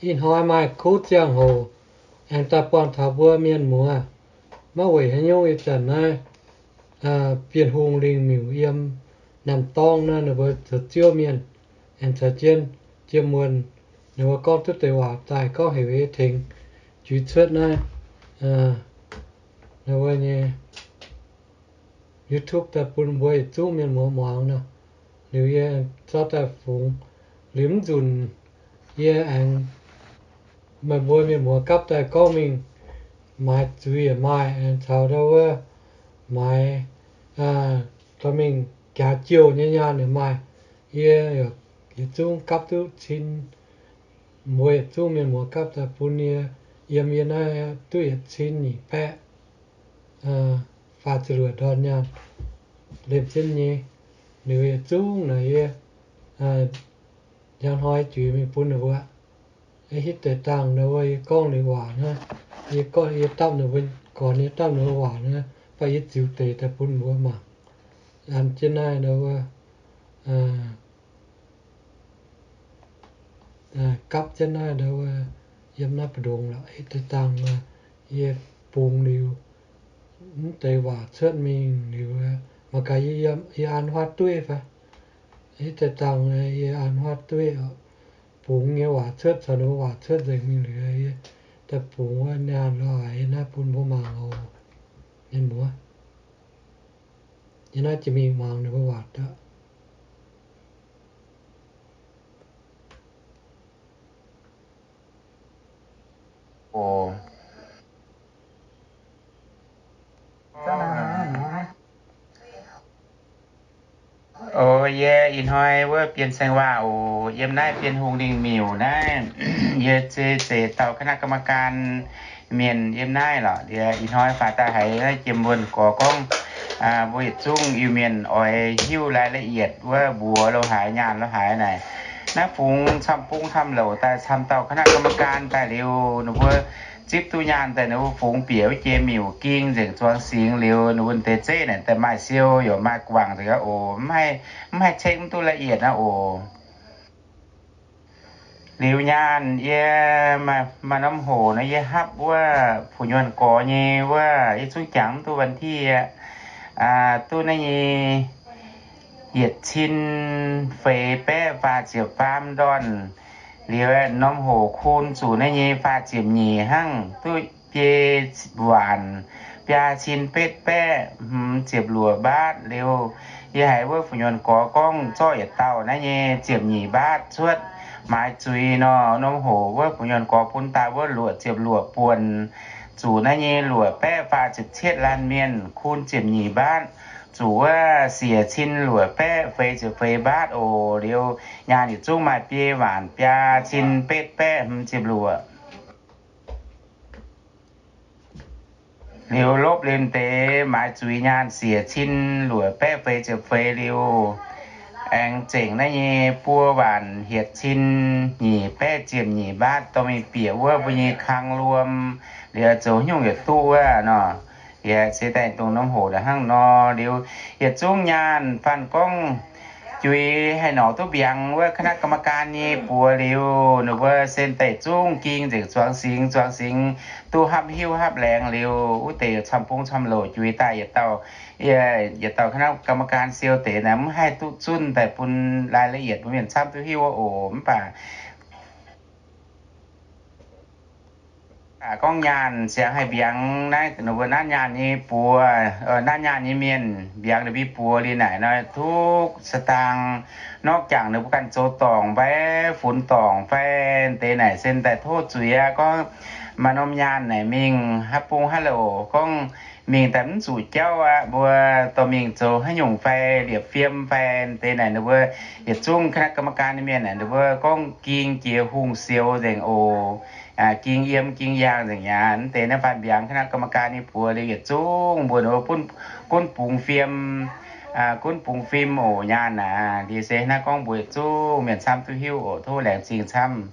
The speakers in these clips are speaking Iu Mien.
Ih hnoi maaih kuv ziangh hoc aengx daaih buangh taux mbuo mienh muoz. Maiv weic haaix nyungc, ih zanc naaiv Bienh Hungh Lingh Miuc yiem Namh Dorngv naaiv ninh mbuo zoux ziouv mienh aengx caux jienv jiem wuonh, ninh mbuo gorngv duqv deix waac daaih gorngv heuc yie tengx juix cuotv naaiv ninh mbuo nyei YouTube daaih bun mbuo yietc zungv mienh muoz muangx nor. Liuz yie zorqv daaih fungx. Liuz mv nzunc yie aengx meih mbuo mienh muoz gapv daaih gorngv mingh maaiz zuiz yaac maaih, aengx caux ndau wuov maaiz dorh mingh jaax jouh nyei nyaanh yaac maaih. Yie yietc zungv gapv duqv cin, mbuo yietc zungv mienh muoz gapv daaih bun yie, yiem yie naaiv duqv yietc cin nyic baeqv faah ziepc luoqc ndorn nyaanh, liemh jienv nyei. Liuz yietc zungv naaic yie njang hnoi juix mingh bun ninh mbuo. Hitv deix dangh ndau wuov yie gorngv ninh waac naaiv, yie gorngv yie dapv ninh mbuo, gorngv yie dapv ninh mbuo waac naaiv, baac yie ziux deix daaih bun mbuo mangc. An jienv naaiv ndau wuov gapv jienv naaiv ndau wuov, yiem naaiv mbu'ndongx lorqc, hitv deix dangh yie bungx liuz, mv deix waac cuotv mingh liuz, mangc gaax yie, yie an huaav dueiv fai? Hitv deix dangh yie an huaav dueiv oc, bungx nyei waac cuotv caux ninh mbuo waac cuotv nzengc mingh liuz, yie daaih bungx wuov nyaanh lorz haaix naaiv bun mbuo mangc oc. Mienh muoz, yie naaiv jiex mingh muangx ninh mbuo waac daaih. O, yie ih hnoi wuov Bienh Saeng Waac oc, yiem naaiv Bienh Hungh Lingh Miuc naaiv. Yie se zeiz dauh คณะกรรมการ mienh yiem naaiv lorqc. Ih hnoi faaux daaih haiz jiem wuonh gorx gorngv mbuo yietc zungv Iu-Mienh oix hiuv รายละเอียด wuov mbuox lo haaix nyaanh lo haaix naaic. Naaiv fungx camv bung camv louc daaih camv dauh คณะกรรมการ daaih liuz, ninh mbuo zipv duqv nyaanh daaih, ninh mbuo fungx bieqc wuov jiex miuc ging nzengc zuangx singx liuz, ninh mbuo deix zeiv naaic daaih maaih siou yaac maaih guangc nzengc aqv oc. Mv haih ceng mv duqv รายละเอียด aqv oc. Liuz nyaanh yie maaih norm hoc nor yie hapv wuov fu'nyuonh gorx nyei wuov, yie zungv jangx mv duqv วันที่ aqv. Duqv naaiv nyei yietc cin feix baeqv faah ziepc faam ndorn. Liuz norm hoc kun zuqc naaiv nyei faah ziepc nyeic hnangv, duqv biei waanc biaa cin betv baeqv hmz ziepc luoqc mbaatv. Liuz yie haiz wuov fu'nyuonh gorx gorngv zorqv yietc dauh naaiv nyei ziepc nyeic mbaatv cuotv maaiz zuiz nor, norm hoc wuov fu'nyuonh gorx bun daaih wuov luoqc ziepc luoqc buonc, zuqc naaiv nyei luoqc baeqv faah ziepc cietv laanh mienh kun ziepc nyeic mbaatv, zuqc wuov siec cin luoqc baeqv feix ziepc feix mbaatv oc. Liuz nyaanh yietc zungv maaih biei waanc biaa cin betv baeqv hmz ziepc luoqc. Liuz lopv liuz deix maaiz zuiz nyaanh siec cin luoqc baeqv feix ziepc feix liuz, aengx zengc naaiv nyei buo waanc hietc cin nyic baeqv ziepc nyeic mbaatv dorh mingh bieqc wuov mbuo nyei kang luom. Liuz zoux haaix nyungc yietc duqv wuov nor, yaac se daaih dongh norm hoc hnangv nor. Liuz yietc zungv nyaanh fanh gorngv juix haih norqc duqv mbiaangx wuov คณะกรรมการ nyei buoz liuz, ninh mbuo sen daaih zungv ging nzengc zuangx singx, zuangx singx duqv hapv hiuv hapv laengz liuz, wuov deix camv bung camv louc juix daaih yietc dauh, yietc dauh คณะกรรมการ siou deix naaic mv haih duqv zunv daaih bun รายละเอียด bun mienh camv duqv hiuv oc. Mv baac gorngv nyaanh siangx haih mbiaangx naaiv, ninh mbuo nanv nyaanh nyei buoz, nanv nyaanh nyei mienh mbiaangx ninh mbuo buoz liuz naaic nor, duqv สตางค์, nor jangx ninh mbuo ganh zoux dorngc fai funx dorngc fai deix naaic, sen daaih tov zuiz aqv. Gorngv maaih norm nyaanh naaic mingh haaix bung haaix louc, gorngv mingh daaih mv zuqc jauv aqv, mbuo dorh mingh zoux haaix nyungc fai liepc fiem fai deix naaic, ninh mbuo yietc zungv คณะกรรมการ nyei mienh naaic, ninh mbuo gorngv ging jiex hungh sioux nzengc oc. Ging yiem ging yaangh nzengc aqv. Mv deix naaiv fai mbiaangx คณะกรรมการ nyei buoz liuz yietc zungv mbuo ninh mbuo gunv bungx fiem, gunv bungx fim oc. Nyaanh aac, liuz se naaiv gorngv mbuo yietc zungv mienh camv duqv hiuv oc. Tov laengz zingh camv.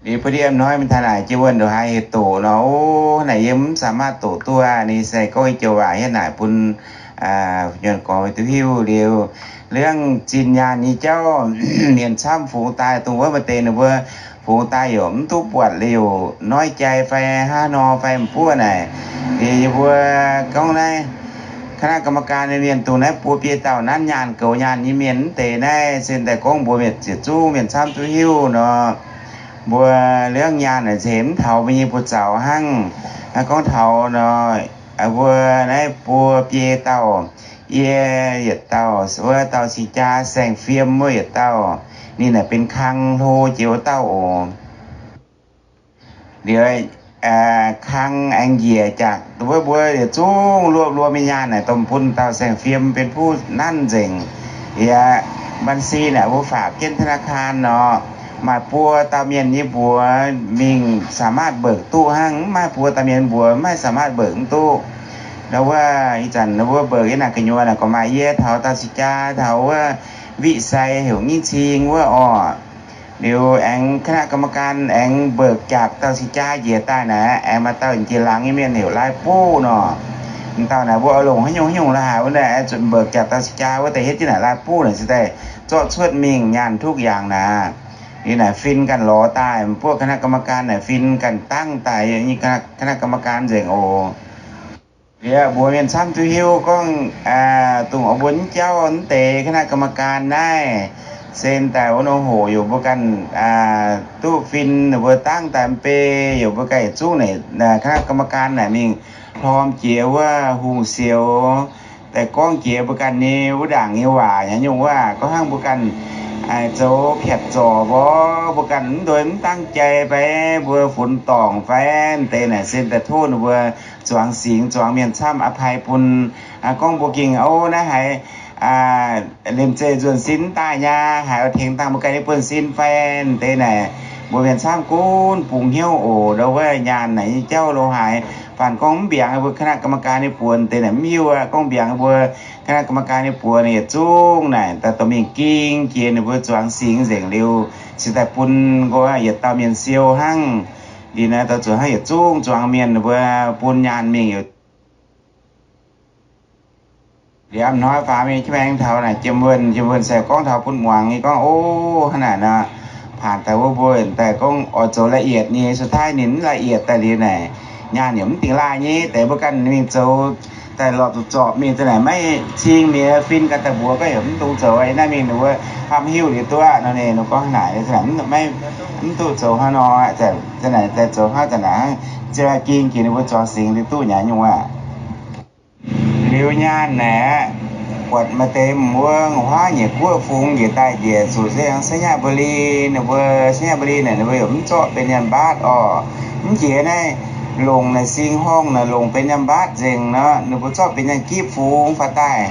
Liuz bun yie hnoi mingh taux naaic jiex wuonh ndongc haaix heuc doqc nor, o, naaic yie mv สามารถ doqc duqv aqv. Ninh se gorngv joux waac hietv naaic bun Nyuonh gorx meih duqv hiuv liuz, liangv zinh nyaanh nyei jauv, mienh camv fungx daaih dongh wuov maaih deix ninh mbuo fungx daaih yaac mv duqv buatc liuz, noiv jai fai hnangv nor fai m'buoqv naaic. Liuz yie mbuo gorngv naaiv คณะกรรมการ nyei mienh dongh naaiv buo biei dauh nanv nyaanh goux nyaanh nyei mienh mv deix naaiv, se daaih gorngv mbuox mienh ziepc zungv mienh camv duqv hiuv nor, mbuo liangv nyaanh naaic nzengc mv taux mbuo nyei buoz-zaux hnangv. Gorngv taux nor, mbuo naaiv buo biei dauh, yie yietc dauh, wuov dauh cing-jaa saeng-fiem wuov yietc dauh, ninh naaic benx kang hlo jiex wuov dauh oc. Liuz kang aengx njiec jaax wuov mbuo yietc zungv รวบรวม nyei nyaanh naaic dongh bun dauh saeng-fiem benx fuqv nanv nzengc. Yaac บัญชี naaic mbuo faaux jienv ธนาคาร nor, maaih buo dauh mienh nyei mbuox mingh สามารถ เบิก duqv hnangv, mv maaih buo dauh mienh mbuox mv maaih สามารถ เบิก duqv. Ndau wuov ih zanc mbuo เบิก yie naaic gu'nyuoz naaic gorqv maaih yie taux dauh cing-jaa taux wuov Viqv Sai heuc Nyic Cing wuov orqc. Liuz aengx คณะกรรมการ aengx เบิก jaax dauh cing-jaa njiec daaih naaic, aengx maaih dauh jiex laangz nyei mienh heuc Lai Buv nor. Dauh naaic mbuo oix longc haaix nyungc haaix nyungc la'haaix wuov naaic, aengx zuqc เบิก jaax dauh cing-jaa wuov deix hietv jienv naaic Lai Buv naaic se daaih zorqv cuotv mingh nyaanh ทุกอย่าง naaic. Liuz naaic fin ganh lorz daaih, mbuo คณะกรรมการ naaic fin ganh dangv daaih nyei คณะกรรมการ nzengc oc. Liuz mbuox mienh camv duqv hiuv gorngv, dongh mbuo mv jauv mv deix คณะกรรมการ naaiv, se daaih wuov nor hoc yaac mbuo ganh duqv fin ninh mbuo dangv daaih mv bei, yaac mbuo ganh yietc zungv naaic คณะกรรมการ naaic mingh hlorm jiex wuov hungh sioux daaih gorngv jiex mbuo ganh nyei wuov ndaangc nyei waac nyei nyungc wuov, gorngv hnangv mbuo ganh zoux piatc zorc mbuo, mbuo ganh mv ndoi mv dangv jai fai mbuo funx dorngc fai deix naaic se daaih tov ninh mbuo zuangx singx zuangx mienh camv อภัย bun. Gorngv mbuo gengh o naaiv haiz liemh zeih nzuonx sin daaih nyei, haiz oix tengx dangh mbuo ganh nyei buonv-sin fai deix naaic, mbuo mienh camv gunv bungx hnyouv oc. Ndau wuov nyaanh naaic nyei jauv lo haaix, faanh gorngv mv mbiaangx mbuo คณะกรรมการ nyei buonc deix naaic mv hiuv aqv. Gorngv mbiaangx mbuo คณะกรรมการ nyei buonc yietc zungv naaic daaih dorh mingh ging jiex ninh mbuo zuangx singx nzengc liuz, cingx daaih bun nqo yietc dauh mienh siou hnangv. Liuz naaiv daaih zuqc hnangv yietc zungv zuangx mienh ninh mbuo bun nyaanh mingh. Liuz a'hnoi faaux mingh jienv maengx taux naaic jiem wuonh, jiem wuonh se gorngv taux bun muangx nyei gorngv, o, hnangv naaic nor, paanc daaih wuov mbuo daaih gorngv oix zoux ละเอียด nyei, สุดท้าย ninh mv ละเอียด daaih liuz naaic, nyaanh yaac mv dingc laaih nyei. Deix mbuo ganh mingh zoux daaih lorz zuqc zorpc mingh daaih naaic maiv cing mi'aqv, fin ganh daaih mbuox gorngv yaac mv dungx zoux aqv. Naaiv mingh ninh mbuo hnamv hiuv liuz duqv nor, ninh gorngv hnangv naaic, mv duqv zoux hnangv nor, naaic daaih zoux hnangv daaih naaic, ging jiex ninh mbuo zuangx singx liuz duqv nyei nyungc aqv. Liuz nyaanh naaic, buatc maaih deix mbuo huaav nyei guoqv fungx njiec daaih njiec zuqc se ไชยบุรี, ninh mbuo ไชยบุรี naaic ninh mbuo yaac mv zorqv benx nyaanh mbaatv orqc. Mv jiex naaiv longc naaic sing horngh naaic longc benx nyaanh mbaatv nzengc nor, ninh mbuo zorqv benx nyaanh gipv fungx faaux daaih.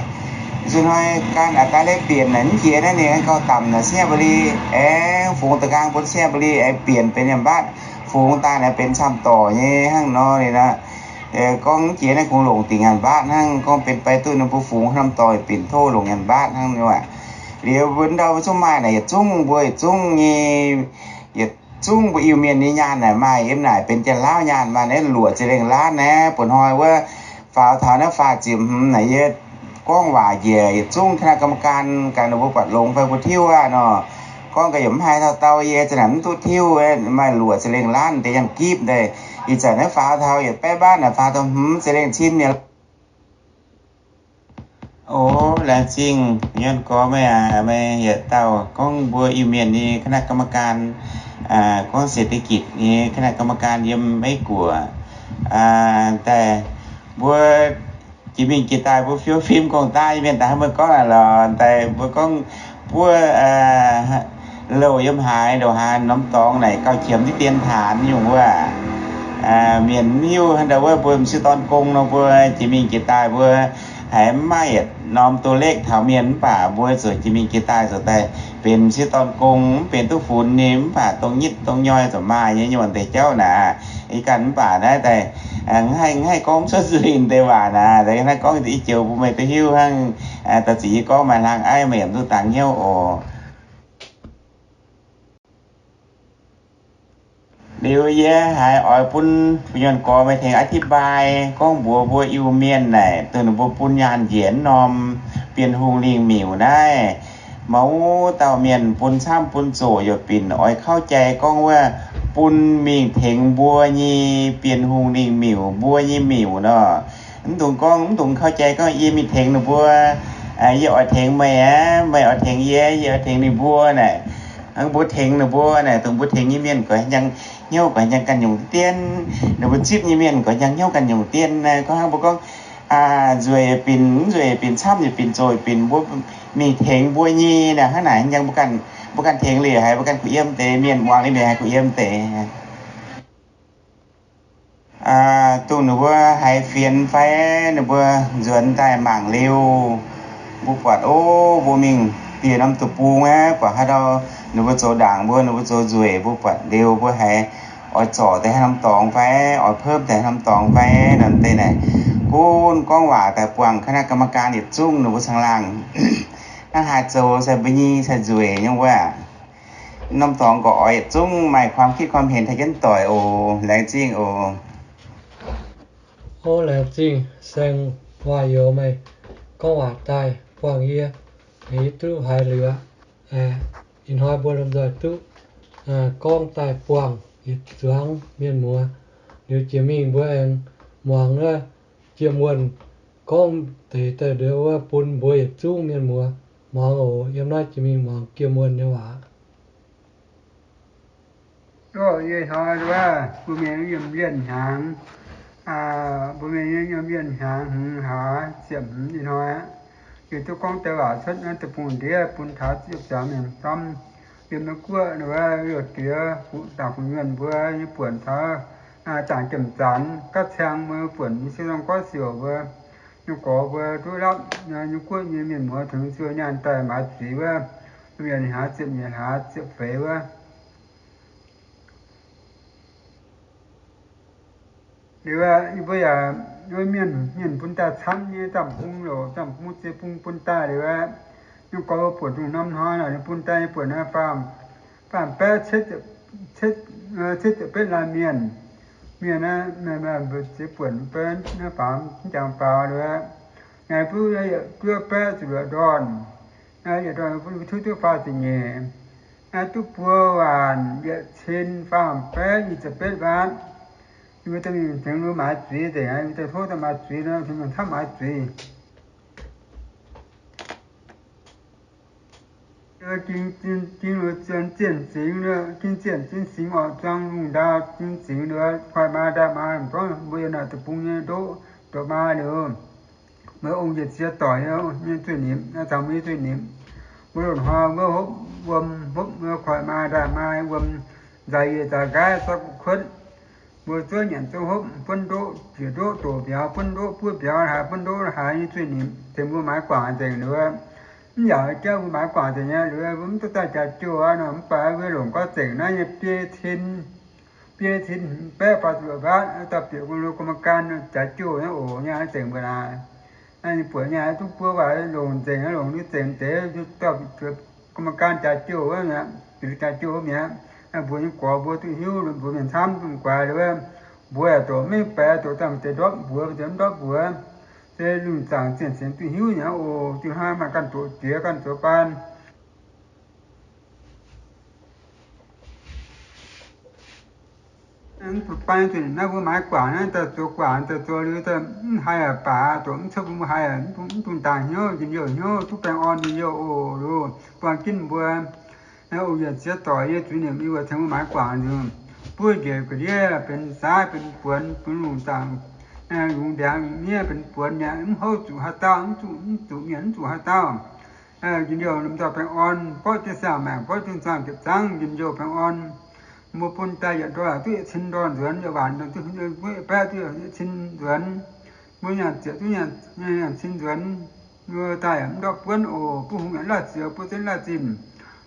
Nzunc hnoi gan อัตราแลกเปลี่ยน naaic mv jiex naaiv ninh gauh damc naaic ไชยบุรี aengx fungx da'nqaang bun ไชยบุรี aengx bieqc benx nyaanh mbaatv fungx daaih naaic benx camv dorc nyei hnangv nor liuz nor. Gorngv mv jiex naaiv kungx longc dingc nyaanh mbaatv hnangv, gorngv benx bai duqv ninh mbuo fungx norm dorngx binc tov longc nyaanh mbaatv hnangv nor aqv. Liuz mbuo ndau mbuo zungv maaih naaic yietc zungv mbuo yietc zungv nyei, yietc zungv mbuo Iu-Mienh nyei nyaanh naaic maaih yiem naaic benx Janx-Laauv nyaanh maaih naaiv luoqc ziepc lengh laanv naaiv. Buo hnoi wuov faaux taux naaiv faah ziepc hmz naaic yie gorngv waac njiec yietc zungv คณะกรรมการ ganh ninh mbuo buatc longx fai mbuo tiuv aqv nor. Gorngv ga'yiemc mv haiz taux dau yie za'naaic mv duqv tiuv, maaih luoqc ziepc lengh laanv deix nyaanh gipv deix. Ih zanc naaiv faaux taux yietc baeqv mbaatv naaic faaux taux hmz ziepc lengh cin mi'aqv. O, laengz zingh Yunh gorx meih aac, meih yietc dauh gorngv mbuo Iu-Mienh nyei คณะกรรมการ, gorngv เศรษฐกิจ nyei คณะกรรมการ yiem Meiv Guoqv daaih. Mbuo jiex mingh jiex daaih mbuo fiou fim gong-daaih mienh daaih hnangv meih gorngv naaic lorqc. Daaih mbuo gorngv buov louh yiem haaix ndongc haaix norm dorngx naaic gauh qiemx diqv dien taanx nyungc wuov. Mienh mv hiuv hnangv ndau wuov mbuo m'sieqv dorn gong nor, mbuo jiex mingh jiex daaih mbuo haiz mv maaih yietc norm ตัวเลข taux mienh mv baac mbuo zuqc jiex mingh jiex daaih zuqc daaih benx m'sieqv dorn gong, mv benx duqv funx nyei, mv baac dongh nyitv dongh nyoi zuqc maaih nyei nyungc deix jauv naaic. Ih ganh mv baac naaiv daaih haih gorngv cuotv nzunc deix waac naaic, naaiv gorngv i joux bun meih duqv hiuv hnangv. Da'zic yie gorngv maaih hlang aiv, meih yaac mv duqv dangx hnyouv oc. Liuz yie haiz oix bun fu'nyuonh gorx maaih tengx อธิบาย gorngv mbuox mbuo Iu-Mienh naaic, dongh ninh mbuo bun nyaanh njiec norm Bienh Hungh lingh miuc naaiv, mouz dauh mienh bun camv bun zoqc yaac binc oix เข้าใจ gorngv wuov bun mingh tengx mbuo nyei Bienh Hungh lingh miuc, mbuo nyei miuc nor. Mv dungx gorngv, mv dungx เข้าใจ gorngv yie mingh tengx ninh mbuo, yie oix tengx meih aqv, meih oix tengx yie, yie oix tengx ninh mbuo naaic. Hnangv mbuo tengx ninh mbuo naaic, dongh mbuo tengx nyei mienh gorx njang hnyouv, gorx njang ganh nyungc dien. Ninh mbuo zipv nyei mienh gorx njang hnyouv ganh nyungc dien. Gorngv hnangv mbuo gorngv nzueic binc, nzueic binc, camv yaac binc, zoqc yaac binc, mbuo mingh tengx mbuo nyei naaic, hnangv naaic njang mbuo ganh, mbuo ganh tengx liuz haiz mbuo ganh kuh yiem deix, mienh muangx liuz mienh haiz kuh yiem deix. Dongh ninh mbuo haiz fienx fai ninh mbuo nzuonx daaih mangc liuz, mbuo buatc, o, mbuo mingh dieh norm deic-bung aeqv, buatc haaix dauh ninh mbuo zoux ndaangc mbuo, ninh mbuo zoux nzueic, mbuo buatc liuz mbuo haiz oix zorc deix haaix norm dorngx fai oix เพิ่ม deix haaix norm dorngx fai nor deix naaic, gunv gorngv waac daaih buangh คณะกรรมการ yietc zungv ninh mbuo caangh laangh hnangv haaix zoux, sai mbuo nyei sai nzueic nyei wuov. Norm dorngx gorx oix yietc zungv maaih ความคิดความเห็น taux jienv doic oc. Laengz zingh oc. O, laengz zingh saeng waac-youz meih gorngv waac daaih buangh yie, yie duqv haiz liuz aqv. Ih hnoi mbuo lomh nzoih duqv gorngv daaih buangh yietc zuangx mienh muoz. Liuz jiex mingh mbuo aengx muangx wuov Jiem Wuonh gorngv deix daaih wuov bun mbuo yietc zungv mienh muoz muangx oc. Yiem naaiv jiex mingh muangx Jiem Wuonh nyei waac. Yie hnoi wuov, mbuo mienh yiem mienh hnyangx, mbuo mienh yiem mienh hnyangx hmz hlaax ziepc hmz ih hnoi aqv. Yie duqv gorngv deix waac cuotv naaiv deic-bung ndiev bun taux ziepc juangc mienh camv. Yiem Meiv Guoqv wuov, yie diex fuqv dangc fu'nyuonh mbuo nyei buonc taux dangc jiem-zanc gapv ciang mbuo buonc nyei siou norm gorv siouc mbuo, nyei gorx mbuo duqv lapv nyei guoqv nyei mienh muoz tengx zuiz nyaanh daaih maaiz zuiz wuov, mienh hnyangx ziepc nyeic hlaax ziepc feix wuov. Liuz yie mbuo yaac mienh, mienh bun daaih camv nyei, zaamh bung loc, zaamh bung ziex bung bun daaih liuz aqv. Nyungc gorx mbuo buonc dongh norm hnoi naaic, ninh bun daaih nyei buonc naaiv faam, faam baeqv cietv ziepc betv laanh mienh. Mienh naaiv, mienh maaih ziex buonc, naaiv faam jangx faaux liuz aqv. Naaiv duqv, duqv baeqv ziepc luoqc ndorn. Naaiv yietc ndorn bun tiuv duqv faah ziepc nyeic. Naaiv duqv buo waanc yietc cin faam baeqv nyic ziepc betv waatv. Yie mbuo daaih mingh tengx ninh mbuo maaiz zuiz nzengc aqv. Yie mbuo daaih tov daaih maaiz zuiz nor, tengx mienh camv maaiz zuiz. Ging, ging, ging zienh zingx, ging zienh zingx singx orqc, zuangx lungh ndau ging zingx liuz, koiv maa ndaaih maa, mv gorngv mbuo yiem naaic deic-bung nyei ndoqv, ndoqv maa liuz, mbuo ong-yieqc ziex doic nyei zueih nimc, caux mbuo nyei zueih nimc, mbuo loz-hnoi mbuo hopv wuom, hopv mbuo koiv maa ndaaih maa wuom, nzaaih yieh nzaaih nqaiv zorqv gu'kuotv, mbuo zuov nyanc zuov hopv, buonv ndoqv jiex ndoqv doqc mbiauz, buonv ndoqv buov mbiauz haaix, buonv ndoqv haaix nyei zueih nimc, tengx mbuo maaiz guangc nzengc liuz, mv yaac jauv mbuo maaiz guangc nzengc nyei liuz, mbuo mv duqv daaih jaax jouh aqv nor, mv baac mbuo longc gorngv zengc naaiv nyei biei cin, biei cin baeqv faah ziepc luoqc mbaatv, dauh bieqc gong lo gong-maah gan jaax jouh nyei oc, nyei zengc mbuo naaic. Naaiv nyei buonc nyei duqv buo waac longc nzengc, longc nduov zengc deix, dauh gong-maah gan jaax jouh wuov mi'aqv, jaax jouh wuov mi'aqv. Mbuo nyei gorx mbuo duqv hiuv, mbuo mienh camv duqv guaax liuz, mbuo yaac doqc maiv baeqc, doqc dangh deix ndortv mbuox, deix mv ndortv mbuox. Se lungh zaangc zienh zingx duqv hiuv nyei oc. Diuh hnoi maaih ganh doqc jiex ganh zoux baan. Mv baac naaiv mbuo maaiz guangc naaiv daaih zoux guangc daaih zoux liuz daaih mv haih aqv baac, doqc mv cuotv bun mbuo haih aqv, mv dungx dangh hnyouv, njien-youh hnyouv, duqv baengh orn njien-youh oc. Loz buangh jienv mbuo ong-yieqc ziex doic nyei zuiz nimc yie mbuo tengx mbuo maaiz guangc nzunc, buov njiec ga'ndiev benx saav benx buonx, bun lungh zaangc yungz ndiangx miev benx buonx mi'aqv, mv houv zuqc haaix dauh, mv zuqc, mv zuqc mienh, mv zuqc haaix dauh. Njien-youh lomh nzoih baengh orn, borqv jienv siang-maengc, borqv jienv siang-ziepc zangv, njien-youh baengh orn. Mbuo bun daaih yietc ndorn duqv yietc cin ndorn nzuonx, yietc waanc duqv yietc baeqv duqv yietc cin nzuonx. Mbuo nyaanh ziepc duqv nyaanh cin nzuonx. Mbuo daaih yaac mv ndortv buonv oc. Buov hungh yaac lauh ziex, buov zunv lauh zinh.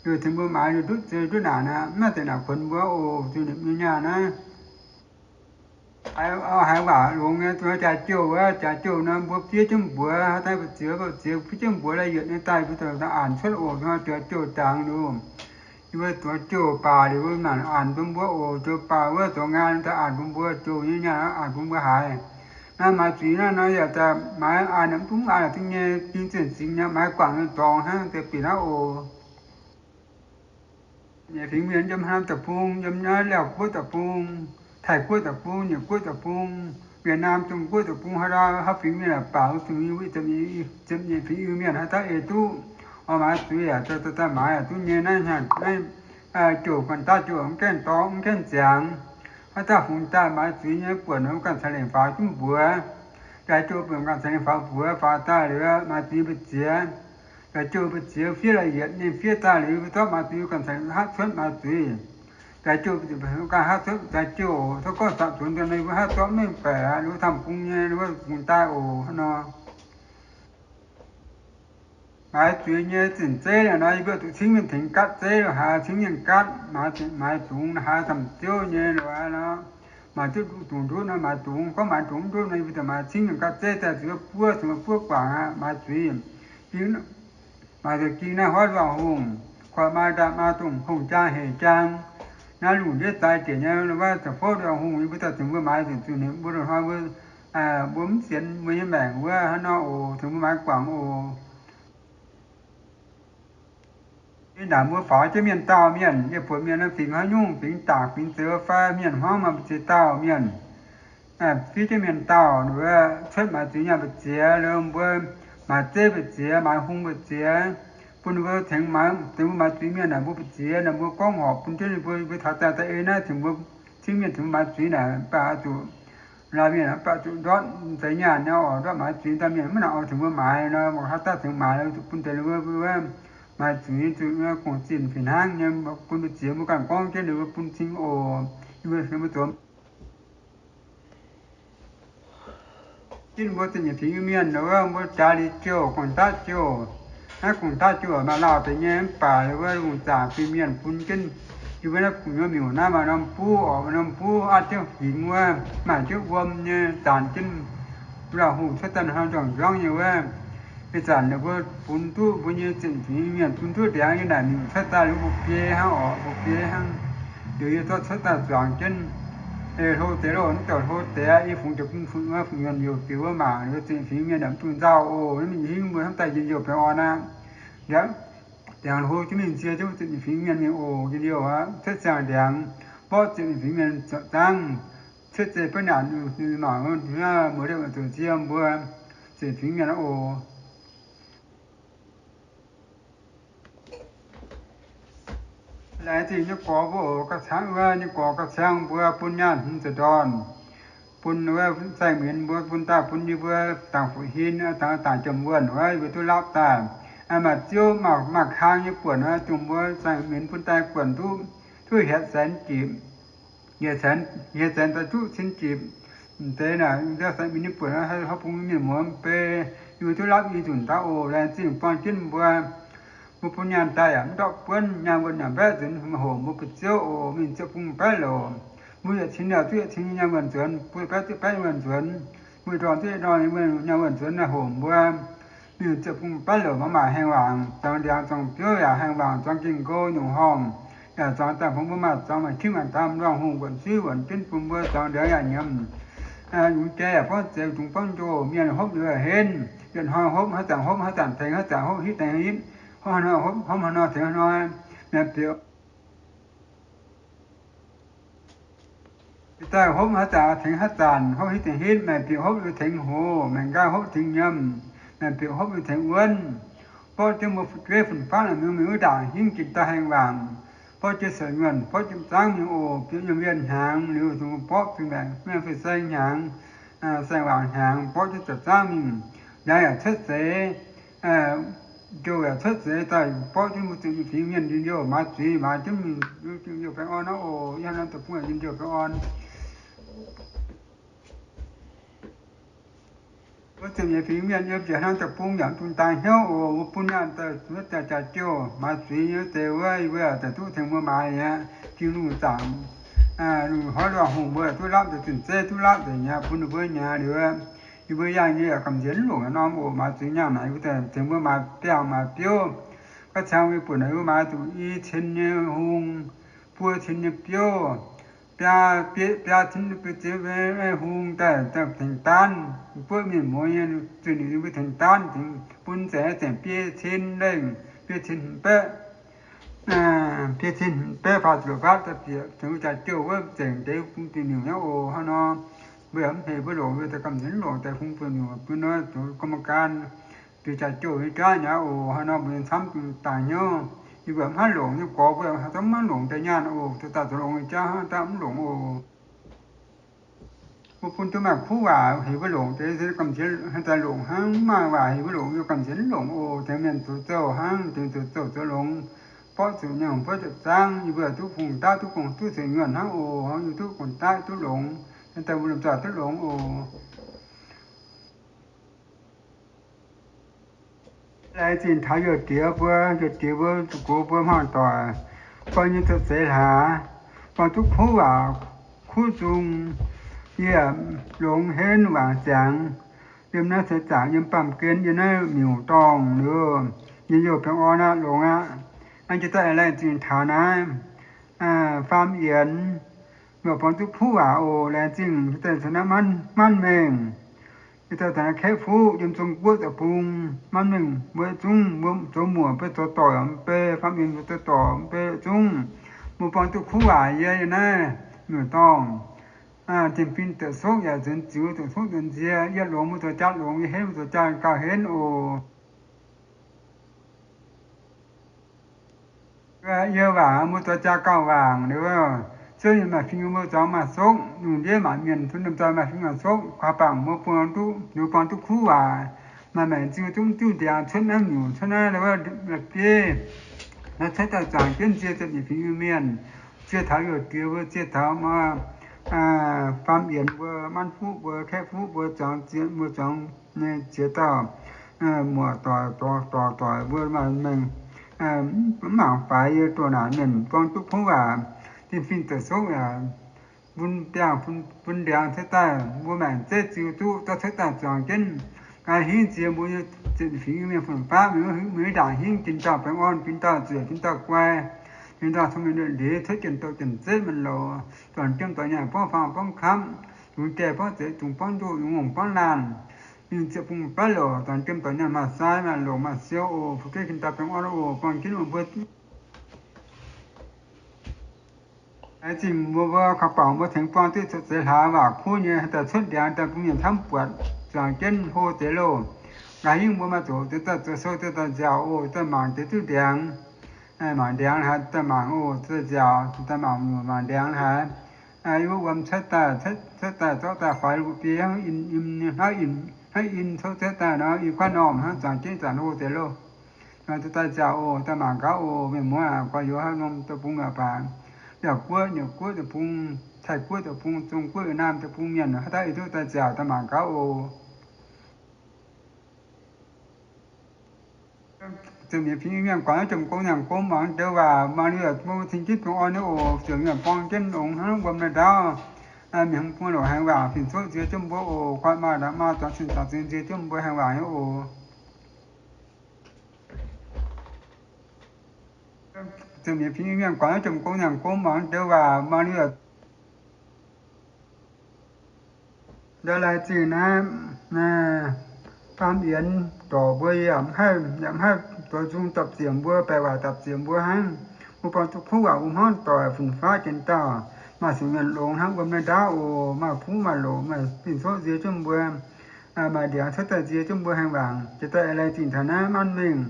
Liuz tengx mbuo maaiz liuz ndutv zeix ndutv naanc aqv, mv maaih deix naanc kuonx mbuo oc. Zuiz nimc nyei nyaah naaiv. Haiz waac longx nyei, zuqc jaax jouh wuov, jaax jouh nor mbuo fiev jienv mbuox, haaix daaih mbu'ziex, mbu'ziex fiev jienv mbuox lai-yietc nyei daaih mbuo daaih aanc cuotv oc. Jaax jouh jangx liuz, Yie mbuo zoux jouh baac liuz mbuo mangc aanx bun mbuo oc. Jouh baac wuov zoux nqaang daaih aanx bun mbuo, jouh nyei nyaanh aanx bun mbuo haiz. Naaiv maaiz zuiz naaiv nor yaac daaih maaiz aanx mv dungx aanx duqv nyei, jing zinh zingx nyei maaiz guangc nyei dorngx hnangv deix bieqc naaiv oc. Nyei fingx mienh yiem Nam deic-bung, yiem naaiv Laauv guoqv deic-bung, Taiv guoqv deic-bung, Nyeic guoqv deic-bung, Yietc Naamh Zong guoqv deic-bung, haaix dauh haaix fingx mienh baac fingx Iu-Mienh haaix dauh ei duqv oix maaiz zuiz yaac daaih maaiz duqv nyei. Naaiv hnyangx naaiv jouh ganh daaih jouh mv gaengh dorng mv gaengh ziangx. Haaix dauh fungx daaih maaiz zuiz nyei buonc ganh caux lengc faaux jienv mbuox. Jaax jouh buonc ganh caux lengc faaux mbuox, faaux daaih liuz maaiz zuiz mbu'ziex. Jaax jouh mbu'ziex fiev la'yietc nyei fiev daaih liuz, mbuo zorqv maaiz zuiz ganh caux haav cuotv maaiz zuiz. Jaax jouh ganh haav cuotv jaax jouh, tov gorngv sapc zuonx daaih ninh mbuo haav zorqv mengh baeqc aqv, ninh mbuo Tam bung nyei, ninh mbuo fungx daaih oc hnangv nor. Maaiz zuiz nyei zinh zeiv naaic nor, yie mbuo zuqc cingv mienh tengx gatv zeiv lo haaix, cingv mienh gatv, maaiz zungx haaix camv ziouv nyei lo haaix nor, maaiz duqv dungx ndutv nor maaiz dungx, gorngv maaiz dungx mv ndutv nor, yie mbuo zuqc maaiz cingv mienh gatv zeiv daaih zuqc buov, zuqc buov guangc aqv, maaiz zuiz. Maaiz zuqc ging naaiv huaav nduangx hungh, koiv maa ndaatv maa dongh hungh jaang hec jaang, naaiv lungh ndiev zaaix diec nyei wuov, za'fouv nduangx hungh, yie mbuo daaih zuqc mbuo maaiz zuqc zuqc ninh mbuo loz-hnoi mbuo, mbuo mv sienx mbuo nyei maengc wuov hnangv nor oc, zuqc mbuo maaiz guangc oc. Yie naaic mbuo faaux jienv mienh dauh mienh, yie buatc mienh fingx haaix nyungc, fingx dangc fingx zeux fai mienh hmuangv maaih mbu'ziex dauh mienh, fiev jienv mienh dauh, cuotv maaiz zuiz nyaanh mbu'ziex, lo mbuo maaiz zeiv mbu'ziex, maaiz hung mbu'ziex, bun ninh mbuo tengx maaiz, tengx mbuo maaiz zuiz mienh naaic mbuo mbu'ziex naaic mbuo gorngv horpc bun jienv ninh mbuo, yie mbuo taux daaih da'ei naaiv tengx mbuo cingv mienh tengx mbuo maaiz zuiz naaic, baac zuqc laaih mienh baac zuqc ndortv zeix nyaanh nyei oc, ndortv maaiz zuiz daaih mienh mv nangc oix tengx mbuo maaiz nor, mbuo haaix dauh tengx maaiz zuqc bun deix ninh mbuo maaiz zuiz zuqc gong-zinh fih hnangv nyei, bun mbu'ziex mbuo ganh gorngv jienv ninh mbuo bun cing oc. Yie mbuo zoux Ginv mbuo zinh nyeic fingx mienh wuov, mbuo jaax liuz jouh, gong-daqv jouh. Naaiv gong-daqv jouh maaih lauh deix nyei mv baac wuov lungh zaangc fingx mienh bun jienv yie mbuo naaiv gu'nyuoz miuc naaiv maaih norm buv oc, maaih norm buv atv jienv fingx wuov, maaih jienv wuom nyei, zanc jienv lauh hungh cuotv daaih hnoi njuangc njuangv nyei wuov. Ih zanc ninh mbuo bun duqv mbuo nyei zinh fingx mienh bun duqv ndiangx nyei naaic miuc cuotv daaih liuz mbuo biei hnangv oc, mbuo biei hnangv. Liuz yie zorqv cuotv daaih zuangx jienv. Hlo deix loh, mv douc hlo deix aqv. Yie fungx deix bun fungx, fungx yuonh youc ziux wuov mangc, liuz zinh fingx mienh yaac mv dungx nzauh oc. Naaiv mingh hingv mbuo hnamv daaih njien-youh baengh orn aqv. Ndiangx hlo jienv mingh nzie jienv zinh fingx mienh mingh oc, njien-youh aqv. Cuotv ziangh ndiangx, mborqv zinh fingx mienh zoux zaangv, cuotv zei beiv naanc mangc, muoz-liemh zoux nzie mbuo zinh fingx mienh oc. Laengz zingh nyei gorx mbuo oc, ga'cangv wuov nyei gorx ga'cangv mbuo bun nyaanh hmz ziepc ndorn, bun wuov saeng-mienz mbuo, bun daaih bun yie mbuo dangx fu'hin, dangx dangx jomc wuonh wuov, yie mbuo duqv lapv daaih. Maaih ziouv maaih, maaih kang nyei buonc, dongh mbuo saeng-mienz bun daaih buonc duqv, duqv hietc saenx jipc, hietc saenx, hietc saenx daaih duqv cin jipc. M'deix naaic, saeng-mienz nyei buonc, haaix bung mienh muoz mv bei, yie mbuo duqv lapv i nzunc daaih oc. Laengz zingh buangh jienv mbuo. Mbuo bun nyaanh daaih yaac mv ndortv buonv, nyaanh wuonh yaac mbaeqv nzuonx, hoc mbuo ba'ziouv oc. Mingh ziepc bung baeqv louc, mbuo yietc cin yaac duqv yietc cin nyei nyaanh wuonh nzuonx, bun baeqv duqv baeqv nyei nyaanh wuonh nzuonx, mbuo dorh duqv dorh nyei nyaanh wuonh nzuonx naaiv hoc mbuo. Mingh ziepc bung baeqv louc mangc maaih haengh waangc, zuangx ndiangx zuangx biouv yaac haengh waangc, zuangx ging-nqou nyungc horngh yaac zuangx daaih, mbuo maaih zuangx maaih kimv maaih ndaam, luangh hungh wuonc suiv wuonc jienv bun mbuo zuangx ndiangx yaac nyiemz. Yungz jai yaac borngv zeix, dungz borngv njoh, mienh hopv liuz yaac henv. Yietc hnoi hopv haaix zanc hopv haaix zanc tengx haaix zanc, hopv hitv tengx hitv, hopv haaix nor hopv, hopv haaix nor tengx haaix nor. Mienh bieqc daaih hopv haaix zanc tengx haaix zanc, hopv hitv tengx hitv. Maengc bieqc hopv liuz tengx hoc, maengc nqaai hopv tengx nyiemz, maengc bieqc hopv liuz tengx wuonv. Borqv jienv mbuo fu'jueiv fun-faqv naaic mingh, mingh wuov ndaangc hingv jiex daaih haengh waangc. Borqv jienv suonc nyuonh, borqv jienv zaangv mingh oc. Bieqc nyei mienh hnyangx liuz, dongh mbuo borqv zuqc maengc mienh fei sai hnyangx, saeng waangc hnyangx, borqv jienv zuqc zaangv mingh. Ndiangx yaac cuotv seix, njoh yaac cuotv seix daaih, borqv jienv mbuo zinh nyeic fingx mienh njien-youh, maaiz zuiz maaiz jienv mingh njien-youh baengh orn aqv oc. Yie hnamv deic-bung yaac njien-youh baengh orn. Mbuo zinh nyeic fingx mienh yiem njiec hnamv deic-bung yaac mv dungx dangx hnyouv oc. Mbuo bun nyaanh daaih wuov daaih jaax jouh maaiz zuiz nyei wuov deix wuov, yie mbuo yaac daaih duqv tengx mbuo maaiz aqv. Ging lungh zaangc, lungh hnoi luangh hungh mbuo yaac duqv lapv, deix zinh zeiv duqv lapv nzengc mi'aqv, bun ninh mbuo mi'aqv. Liuz yie mbuo yangh nyei yaac gamh nziex mv longc norm oc. Maaiz zuiz nyaanh naaic yie mbuo daaih tengx mbuo maaiz biangh maaiz biouv, Ga'qangx mingh buatc naaic wuov maaiz zuqc i cin nyei hung, buo cin nyei biouv, biaa, biaa cin nyei biouv, hung daaih, daaih tengx daanv, buov mienh muoz nyei zuiz nyeic mbuo tengx daanv, tengx bun nzengc, nzengc biei cin lengh, biei cin hmz baeqv, biei cin hmz baeqv faah ziepc luoqc fatv daaih bieqc tengx wuov jaax jouh wuov nzengc deix bun zuiz nyeic nyei oc. Hnangv nor, mbuo yaac mv hec mbuo longc, mbuo daaih gamh nziex mv longc daaih bun zuiz nyeic, bun nor zoux gong-mangh gan, zuiz jaax jouh nyei jaav nyei oc. Hnangv nor mbuo nyei camv daaih hnyouv, yie mbuo mv haih longc nyei gorx mbuo haaix zanc mv haih longc deix nyaanh oc. Zoux daaih zoux longx nyei jaav hnangv daaih mv longc oc. Mbuo bun duqv maaih kuv waac hec mbuo longc deix, gamh nziex hnangv daaih longc hnangv, mv maaih waac hec mbuo longc, yie gamh nziex mv longc oc. Tengx mienh zoux zouh hnangv, tengx zoux zouh zoux longx, borqv zuqc nyei hmz baeqv ziepc zaangv, yie mbuo duqv fungx daav, duqv gong-duqv ceix nyuonh hnangv oc. Yie duqv gong-daav duqv longx, hnangv daaih mbuo lomh nzoih duqv longx oc. Laengz zingh taux youh diex mbuo, youh diex mbuo, zuqc gox mbuo hmuangv doic, buang nyei cuotv seix hlaax, buang duqv kuv waac, kuv nzung, yie longx henv wangc ziangx, yiem naaiv seix zaangc yiem baamh gen yiem naaiv miuc-dorngh liuz, yie youh baengh orn aqv, longx aqv. Hnangv jiex daaih laengz zingh taux naaiv faam yienx, mbuo buang duqv kuv waac oc. Laengz zingh daaih caux naaiv manv mengh, yie daaih caux naaiv kaeqv fuqv yiem Zong-Guoqv deic-bung, manv mengh mbuo zungv mbuo zoux muoc mbuo zoux doic mv bei, faam yienx mbuo zoux doic mv bei zungv, mbuo buang duqv kuv waac yie yiem naaiv miuc-dorngh. Tin-fin deic-sokv yaac nzuonx ziux, deic-sokv nzuonx nzie, yie longx mbuo zoux jaa longx, yie henv mbuo zoux jaa gauh henv oc. Yie waac mbuo zoux jaa gauh waangc liuz, zuov mienh maaih fingx mbuo zuangx maaih sokv, lungh ndiev maanc mienh zuqc lomh nzoih maaih fingx maaih sokv, kaux bangc mbuo buang duqv, liuz buang duqv kuv waac, maaih maengc ziux duqv diuh ndiangx cuotv naaiv miuc, cuotv naaiv bieiv, naaiv cuotv daaih zuangx jienv nzie ziepc nyeic fingx Iu-Mienh, zie taux youh diex mbuo, zie taux faam yienx mbuo, manv fuqv mbuo, kaeqv fuqv mbuo, zuangx ziex mbuo zuangx nyei ziex dauh muoc doic, dorc doic mbuo maaih mengh mv mangc faix yie doh naanc mienh buang duqv kuv waac, tin-fin deic-sokv yaac bun ndiangx, bun ndiangx cuotv daaih, mbuo maengc zeiv ziux duqv, dorh cuotv daaih zuangx jienv, nqa'haav hingv ziex mbuo nyei ziepc fingx Iu-Mienh fun-faqv, meih mbuo ndaangc hingv tin dauh baengh orn, tin dauh zueiz, tin dauh guai, tin dauh cong-mengh ndeic-ndeic, cuotv jienc doqc jienc zeiv mienh loz, dorn jiem dorn nyaanh, borngv faang borngv kamv, yungz jai borngv zeiz, dungz borngv ndoqv, yungz ngongh borngv laanh, yungz ziepc bung baav louc, dorn jiem dorn nyaanh, maaih sai maaih longc maaih siou oc. Fu'jueiv tin dauh baengh orn oc. Buang jienv mbuo Laengz zingh mbuo, mbuo kaux bangc mbuo tengx buang duqv cuotv seix hlaax waac kuv nyei, daaih cuotv ndiangx daaih bun mienh camv buatc, zuangx jienv hlo deix loh. Nqa'haav hingv mbuo maaih zoqc deix daaih zoux sou, deix daaih nziaauc oc, daaih mangc deix duqv ndiangx, mangc ndiangx haaix daaih mangc oc, daaih nziaauc daaih mangc, mangc ndiangx haaix. Yie mbuo wuom cuotv daaih, cuotv daaih zorqv daaih faix mbuo biei hnangv, hnangv in coqv cuotv daaih nor, i guaaiv normh hnangv, zuangx jienv zanc hlo deix loh. Daaih nziaauc oc, daaih mangc gaax oc. Mienh muoz aac, gorx-youz haaix norm deic-bung aqv baac, Yaauh Guoqv, Nyiec Guoqv deic-bung, Taiv Guoqv deic-bung, Zong Guoqv, Yietc Naamh deic-bung mienh, haaix dauh ih duqv daaih nziaauc daaih mangc gaax oc. Ziouc mienh fingx mienh guangc jomc gong nyanc gong muangx deix waac, mangc liuz mbuo cing jienv dongh orn nyei oc. Ziouc mienh buang jienv longx hnangv wuom nyei ndaauv. Mienh hmz bung loc haengx waac fingx coqv nzie jienv mbuo oc. Guaatv maa ndaangc maa zuangx cing zaangc zingx nzie jienv mbuo haengx waac nyei oc. Ziouc mienh fingx mienh guangc jomc gong nyanc gong muangx deix waac, mangc liuz Ndau laih zingh naaiv, faam yienx dorc mbuo yaac mv haih, yaac mv haih zoux nzung dapv ziepc mbuo, baeqc waac dapv ziepc mbuo hnangv. Mbuo buangh duqv kuv waac mbuo hmuangv doic fun-faqv jien dauh, maaih sienx mienh longx hnangv wuom naaiv ndaauv oc. Maaih kuv maaih loc, maaih fingx coqv nzie jienv mbuo, maaih ndiangx cuotv daaih nzie jienv mbuo haengh waangc. Jiex daaih laih zingh taux naaiv maanv mengh,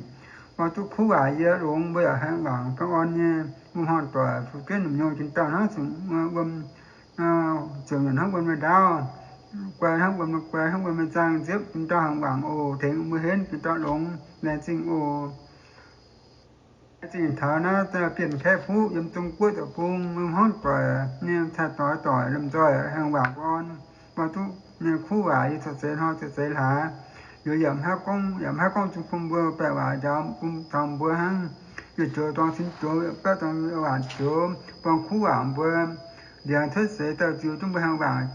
buangh duqv kuv waac yie longx, mbuo yaac haengh waangc baengh orn nyei. Mbuo hmuangv doic fu jienv nyungc jien dauh hnangv zuqc wuom, ziouc nyanc hnangv wuom nyei ndaauv, guai hnangv wuom nyei guai, hnangv wuom nyei zaang nziepv jien dauh haengh waangc oc. Tengx mbuo henv jien dauh longx, laengz zingh oc. Laengz zingh taux naaiv Bienh Kaeqv Fuqv yiem Zong Guoqv deic-bung, mbuo hmuangv doic nyei cai doix doic lomh nzoih haengh waangc orn, buangh duqv nyei kuv waac yie cuotv seix hnoi cuotv seix hlaax. Liuz yaac mv haih gorngv, yaac mv haih gorngv zungv bun mbuo baeqc waac njaaux bun taux mbuo hnangv. Yie joux dorng cin joux, baeqv dorng waac joux, buangh kuv waac mbuo ndiangx cuotv seix daaih ziux duqv mbuo haengh waangc,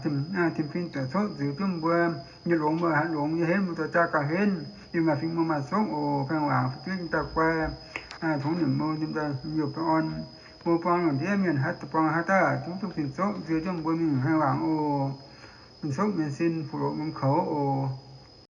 tim fing daaih coqv ziux duqv mbuo. Yie longx mbuo haih longx, yie henv mbuo dorh jaa gauh henv. Yie maaih fingx mbuo maaih sokv oc. Haengh waangc fu'jueiv jien dauh guai, Tongx nyiemc mou, yopc da'orn, mou buang lungh ndiev mienh haaix buang haaix dauh duqv duqv zinh zopv nzie jienv mbuo mingh haaix wangc oc. Mingh copv mienh sin, fuqv-loqc mbuo koux oc.